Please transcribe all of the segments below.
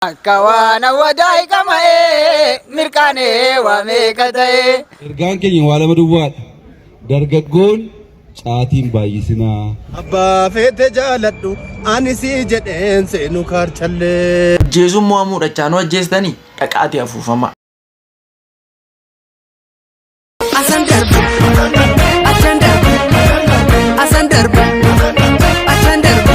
Akka waan awwadaa hiikama'ee mirqaanee waa meeqa ta'ee. Ergaan keenya waa lama duwwaadha. Dargaggoon caatiin baay'isinaa. Abbaa feete jaaladhu ani si jedheen seenu kaarchallee. Ajjeesuun mo'amuudha chaanuu ajjeestanii dhaqaatii afuufamaa. Asan darba, achan darba, asan darba, achan darba.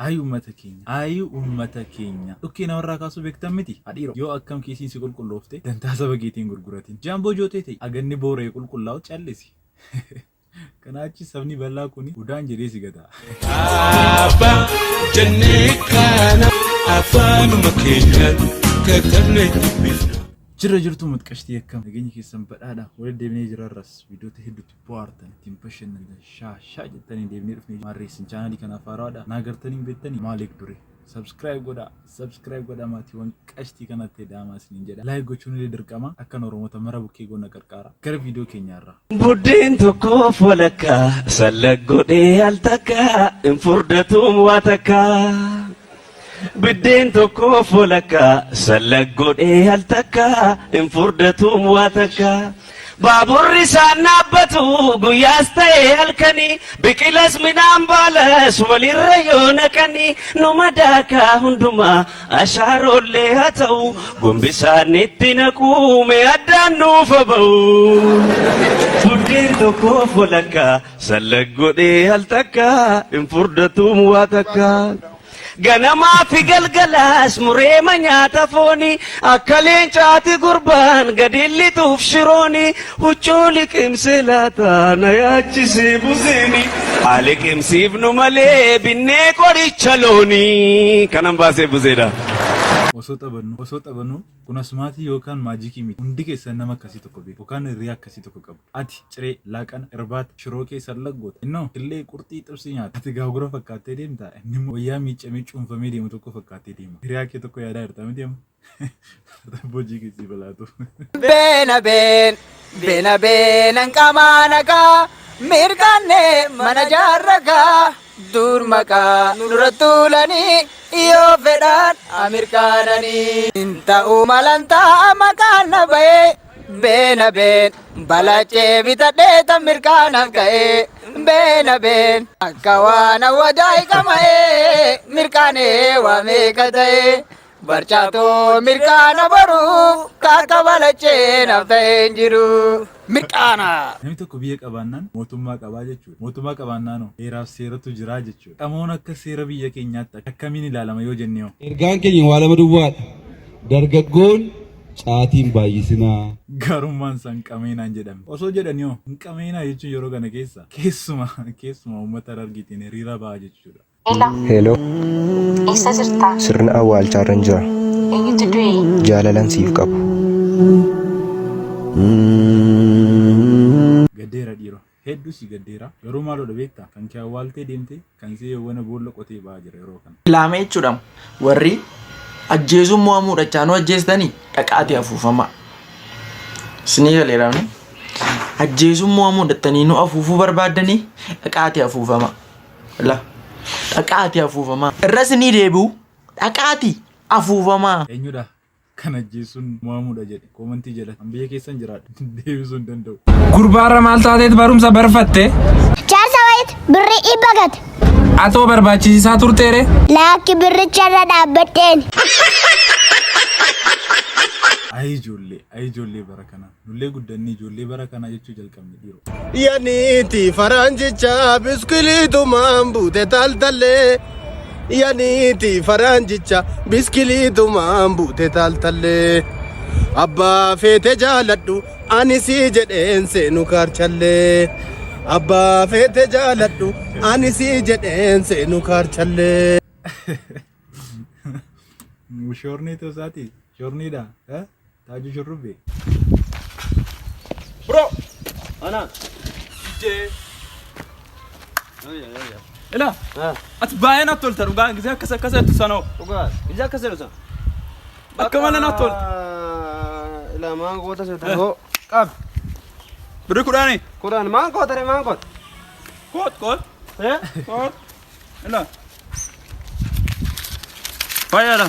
Ayi uummata keenya, ayi uummata keenya. Dhukkee namarraa kaasuu beektan miti? Hadhiiroo yoo akkam kiisiin si qulqulloofte dantaa saba keetiin gurguratin. Jaamboo jootee ta'e aganni boora'e qulqullaa'u callisi. Kanaa achi sabni bal'aa kuni udaan jedhee si gata. Abbaa jennee kana afaanuma keenyaan katabnee dubbifna. Jirra jirtu mutqashtii akkam nageenya keessan badhaadha walitti deebinee jirarras viidiyoota hedduutti bohaartan ittiin bashannantan shaa shaa jettanii deebinee dhufnee maarreessin chaanalii kanaaf haaraadha naa gartanii hin beektanii maaliif dure subscribe godhaa subscribe godhaa maatiiwwan qashtii kanatti daamaa isiniin jedha like gochuun illee dirqama akkan oromoota mara bukkee goona qarqaara gara viidiyoo keenyaarra. Buddeen tokkoof walakkaa sallag godhee al takka hin furdatuum waa takka. Biddeen tokkoof walakkaa sallag godhee al takka hin furdatuum waa takka. Baaburri isaan dhaabbatu guyyaas ta'e halkanii biqilas midhaan baalas walirra yoo naqanii numa daakaa hundumaa ashaarollee haa ta'u gombisaan itti naquu mee addaan nuuf haa ba'u. Buddeen tokkoof walakkaa sallag godhee al takka hin furdatuum waa takka. Ganamaa fi galgalaas mureema nyaata foonii akka leencaati gurbaan gadi lixuuf shirooni huccuu liqimsee laata na yaachisee buzeeni haa liqimsiifnu malee binnee qoricha loonii kanan baasee buzeedha. Osoo taphannu osoo taphannu kun asmaatii yookaan maajikii miti hundi keessan nama akkasii tokko beeku yookaan hiriyaa akkasii tokko qabu. Ati ciree, laaqana, irbaata, shiroo kee sallaggoota. Innoo killee qurxii xibsii nyaata. Ati gaagura fakkaattee deemta inni immoo wayyaa miiccamee cuunfamee deemu tokko fakkaatee deema. Hiriyaa kee tokko yaadaa jirta miti amma? Bojii kee sii balaatu. Beena been beena beenan qaamaa nagaa mirqaanne mana jaarragaa dur maqaa nurra tuulanii yoo fedhaan amirkaananii hin ta'uu malantaa maqaan na ba'ee beena been balacee bitadhee tan mirqaanaaf ka'ee beena been akka waan awwadaa hiikama'ee mirqaanee waa meeqa ta'ee barcaatoo mirqaana boruuf kakka balacee naaf ta'ee hin jiru mirqaana. Namni tokko biyya qabaannaan mootummaa qabaa jechuudha. Mootummaa qabaannaan hoo heeraaf seeratu jiraa jechuudha. Qamoon akka seera biyya keenyaatti akkamiin ilaalama yoo jennee hoo? Ergaan keenya waa lama duwwaadha. Dargaggoon caatiin baay'isinaa. Gaarummaan isaa hin qameenaan jedhame. Osoo jedhanii hoo hin qameenaa jechuun yeroo kana keessa keessuma keessuma uummata Harargeetiin hiriira ba'a jechuudha. Ela. Hello. Eessa jirta? Sirna awwaalchaarran jira. Eenyutu du'e? Jaalalan siif qabu. Gaddeera dhiiroo. Hedduu si gaddeera. Garuu maaloodha beektaa? Kan kee awwaaltee deemtee kan see yowwana boolla qotee ba'aa jira yeroo kana. Ilaamee jechuudha warri ajjeesuun mo'amuudha chaanuu ajjeestanii dhaqaatii afuufamaa. Isinii galeeraamni. Ajjeesuun mo'amuudha jettanii nu afuufuu barbaaddanii dhaqaatii afuufamaa. La dhaqaatii afuufamaa. Irra isinii deebi'u dhaqaatii afuufamaa. Eenyudha kan ajjeesuun mo'amuudha jedhe koomantii jala an biyya keessan jiraadha deebisuu hin danda'u. Gurbaarra maal taateet barumsa barfatte? Jaarsa wayiit birrii dhibba gate. Atoo barbaachisiisaa turteere? Laakki birricha irra dhaabbadheen. Ayi ijoollee ayi ijoollee bara kanaa nullee guddannee ijoollee bara kanaa jechuu jalqabne dhiiroo. Yaniiti faranjicha biskiliitumaan buute taltallee. Yaniiti faranjicha biskiliitumaan buute taltallee. Abbaa feete jaaladhu ani si jedheen seenu kaarchallee. Abbaa feete jaaladhu ani si jedheen seenu kaarchallee. Shoornii ta'uu isaati. Shoorniidha. Taajuu shurrubbee. Bro! Ana. DJ. Ila. Ati baay'ee natti tolta dhugaa gisee akkas akkas jettu sanoo. Dhugaa gisee akkas jedhu sana. Akka malee natti tolta. Ila maan goota seeta hoo qab. Birri kudhaanii. Kudhaan maan goota ree maan goota. Koot koot. Eh? Koot. Ila. Fayyaadha.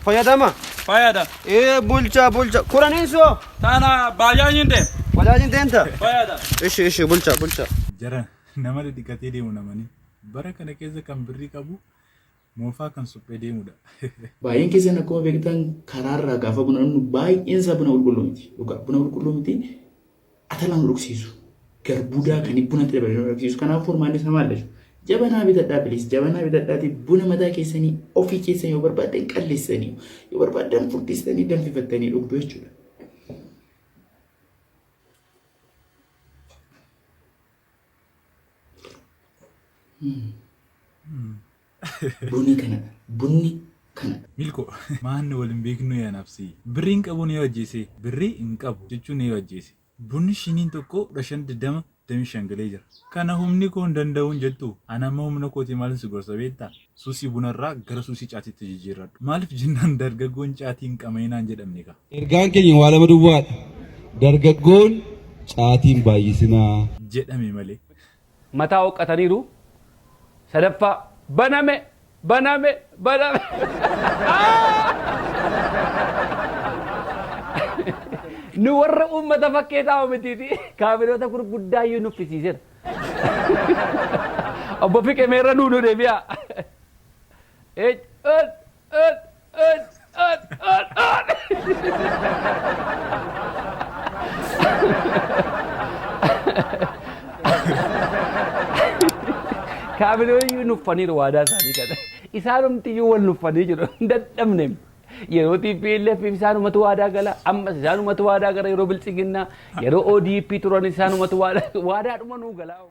Fayyadama. Fayyada. Ee bulcha bulcha. Kuraniin soo. Tana baajaajiin deem. Baajaajiin deemta. Fayyada. Ishi ishi bulcha bulcha. Jara nama dhidhiqatee deemu namani. Bara kana keessa kan birrii qabu moofaa kan suphee deemudha. Baay'een keessan akkuma beektan karaarraa gaafa buna dhugnu baay'een isaa buna qulqulluu miti. Dhugaa buna qulqulluu miti atalaan nu dhugsiisu. Garbuu daakanii bunatti dabalanii nu dhugsiisu. Kanaaf furmaanni isaa maal jechuudha? Jabanaa bitadhaa please jabanaa bitadhaati buna mataa keessanii ofii keessan yoo barbaaddan qalleessanii yoo barbaaddan furdistanii danfifattanii dhugdu jechuudha. Bunni kanadha. Bunni kanadha. Milko maanni wal hin beeknu yaa nafsi. Birrii hin qabu ni ajjeese. Birrii hin qabu jechuun ni ajjeese. Bunni shiniin tokko 15 20 25 galee jira. Kana humni koo hin danda'uun jettu ana amma humna kootii maalin si gorsa beektaa? Suusii bunarraa gara suusii caatiitti jijjiirradhu. Maaliif jennaan dargaggoon caatii hin qama'inaan jedhamne kaa. Ergaan keenya waa lama duwwaadha. Dargaggoon caatii hin baay'isinaa. Jedhame malee. Mataa hooqqataniiru. Sadaffaa baname baname baname. Nu warra uummata fakkee taa'u mitiiti. Kaabinoota gurguddaa iyyuu nuffisiiseera. Obbo Fiqee meerra nuu nu deebi'a. Ej, ol, ol, ol, ol, ol, ol. Kaabinoonni iyyuu nuffaniiru waadaa isaanii kana. Isaanumti iyyuu wal nuffanii jiru. Hin dadhabne. Yeroo TPLF isaanumatu waadaa gala. Ammas isaanumatu waadaa gala yeroo Biltsiginnaa, yeroo ODP turan isaanumatu waadaa waadaadhuma nuu galaa.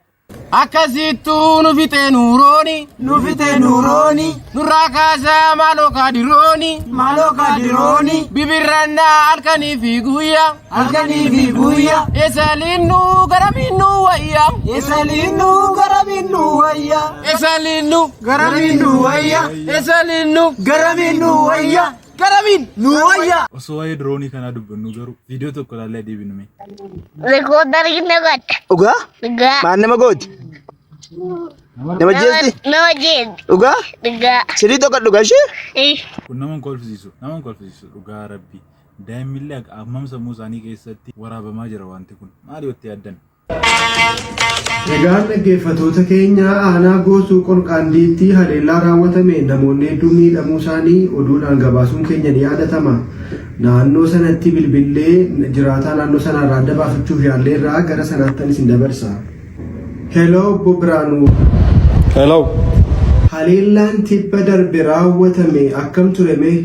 Akkasittuu nu fixee nuurooni. Nu fixee nuurooni. Nurraa kaasaa maaloo kaadirooni. Maaloo kaadirooni. Bibirrannaa halkanii fi guyyaa. Halkanii fi guyyaa. Eesaliinnu garamiinnu wayya. Eesaliinnu garamiinnu wayya. Eesaliinnu garamiinnu wayya. Eesaliinnu garamiinnu wayya. Garamiin nu wayya. Osoo waa'ee diroonii kanaa dubbannu garuu viidiyoo tokko ilaallee deebinu mee. Rikoodari na godha. Dhugaa? Dhugaa. Maal nama gooti? Nama jeesti? Nama jeesti. Dhugaa? Dhugaa. Sirii tokko dhugaa ishee? Kun nama hin kolfisiisu. Nama hin kolfisiisu dhugaa rabbi. Daa'imnillee hammam sammuu isaanii keessatti waraabamaa jira wanti kun. Maali yoo itti yaaddan? Egaan dhaggeeffatoota keenya aanaa Goosuu Qorqaandiitti haleellaa raawwatameen namoonni hedduun miidhamuu isaanii oduudhaan gabaasuun keenya ni yaadatama. Naannoo sanatti bilbillee jiraataa naannoo sanaarraa adda baafachuuf yaalleerraa gara sanaattan isin dabarsa. Hello obbo Biraanuu. Hello. Haleellaan tibba darbe raawwatame akkam ture mee?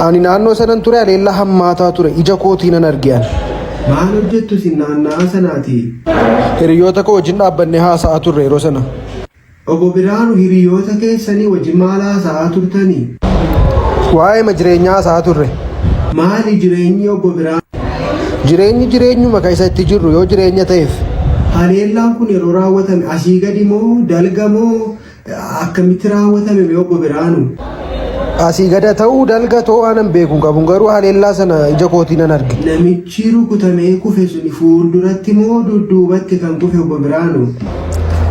Ani naannoo sanan ture haleellaa hammaataa ture ija kootiinan arge ani. Maal hojjettu isin naanna'aa sanaati? Hiriyoota koo wajjin dhaabbannee haasa'aa turre yeroo sana. Obbo Biraanu hiriyoota keessanii wajjin maal haasa'aa turtani? Waa'eema jireenyaa haasa'aa turre. Maali jireenyi obbo Biraanu? Jireenyi jireenyuma kan isa itti jirru yoo jireenya ta'eef. Haleellaan kun yeroo raawwatame asii gadi moo dalga moo akkamitti raawwatame mee obbo Biraanu? Asii gada ta'uu dalga ta'uu waanan beeku hin qabu garuu haleellaa sana ija kootiin nan arge. Namichi rukutamee kufe suni fuulduratti moo dudduubatti kan kufe obbo Biraanu?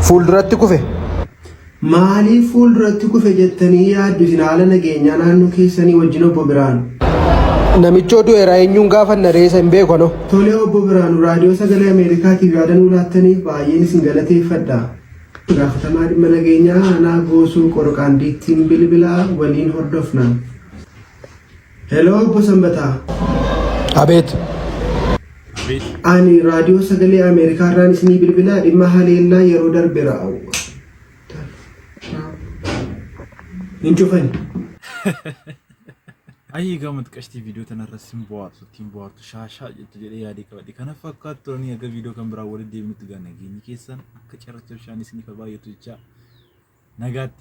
Fuulduratti kufe. Maaliif fuulduratti kufe jettanii yaaddu isin haala nageenyaa naannoo keessanii wajjin obbo Biraanu? Namichoo du'eera eenyuun gaafanna ree isa hin beeku anoo. Tole obbo Biraanu Raadiyoo Sagalee Ameerikaatiif yaada nuu laattaniif baay'een isin galateeffadha. Gaafatamaa dhimma nageenyaa aanaa Goosuu Qoroqaandiittiin bilbila waliin hordofna. Hello obbo Sanbataa. Abeet. Ani Raadiyoo Sagalee Ameerikaa irraan isinii bilbila dhimma haleellaa yeroo darbe raawwa. Hin cufani. Ayyii gammad qashtii viidiyoo tanarra sin bohaarsu ittiin bohaartu shaashaa jettu jedhee yaadee qabadhe. Kana fakkaatu turanii aga viidiyoo kan biraa walitti deebinutti gaa nageenyi keessan akka cirracha bishaanii isiniif haa baay'atu jechaa nagaatti.